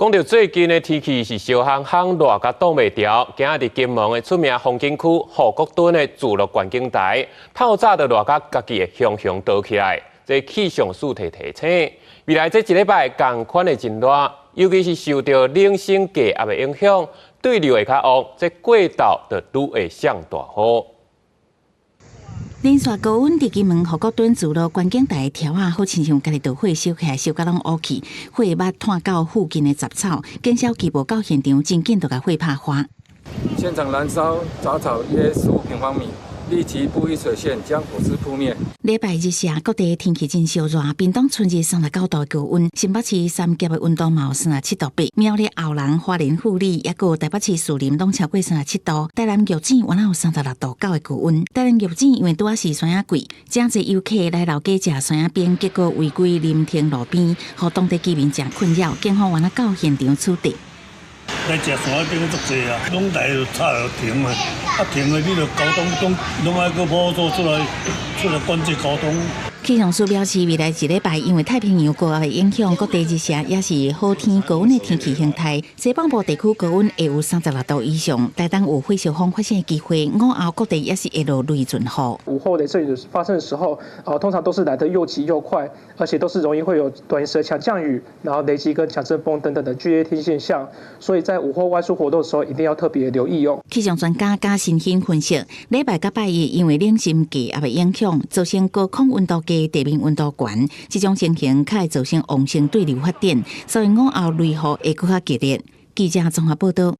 講到最近的天氣是燒烘烘熱甲擋袂牢，今仔日金門的出名風景區護國墩的自樂觀景台，透早就熱甲家己會雄雄倒起來。這氣象署提提醒，未來這一禮拜仝款會真熱，尤其是受著冷心低壓的影響，對流會較旺，這過晝就愈會上大雨。連續高溫佇金門護國墩自樂觀景台柱仔，好親像家己著火燒起來，燒甲攏烏去，火肉湠到附近的雜草，警消機無到現場，真緊就共火拍花。現場燃燒雜草約15平方米，立即布一水線將火勢撲滅。禮拜日時各地天氣真燒熱，屏東春日39度的高溫，新北市三峽的溫度嘛有37.8度，苗栗後龍、花蓮富里，抑閣台北市士林攏超過37度，台南玉井原來有36.9度的高溫。台南玉井因為拄仔是山仔季，誠濟遊客來老街食山仔冰，結果違規臨停路邊，予當地居民誠困擾，警方原來到現場處置。來食山仔冰足濟啊，攏來就插就停啊，啊停的你就交通攏攏愛閣補助出來出來管制交通。氣象署表示，未來一禮拜因為太平洋高壓的影響，各地日時也是好天高溫的天氣形態。西北部地區高溫會有36度以上，台東有火燒風發生的機會。午後各地也是會落雷陣雨。午後雷陣雨發生的時候，通常都是來得又急又快，而且都是容易會有短時強降雨，然後雷擊跟強陣風等等的劇烈天氣現象。所以在午後外出活動的時候，一定要特別留意哦。氣象專家加新興分析，禮拜佮拜一因為冷心低壓的影響，造成高空溫度低，地面溫度懸，這種情形較會造成旺盛對流發展，所以午後雷雨會閣較激烈。記者綜合報道。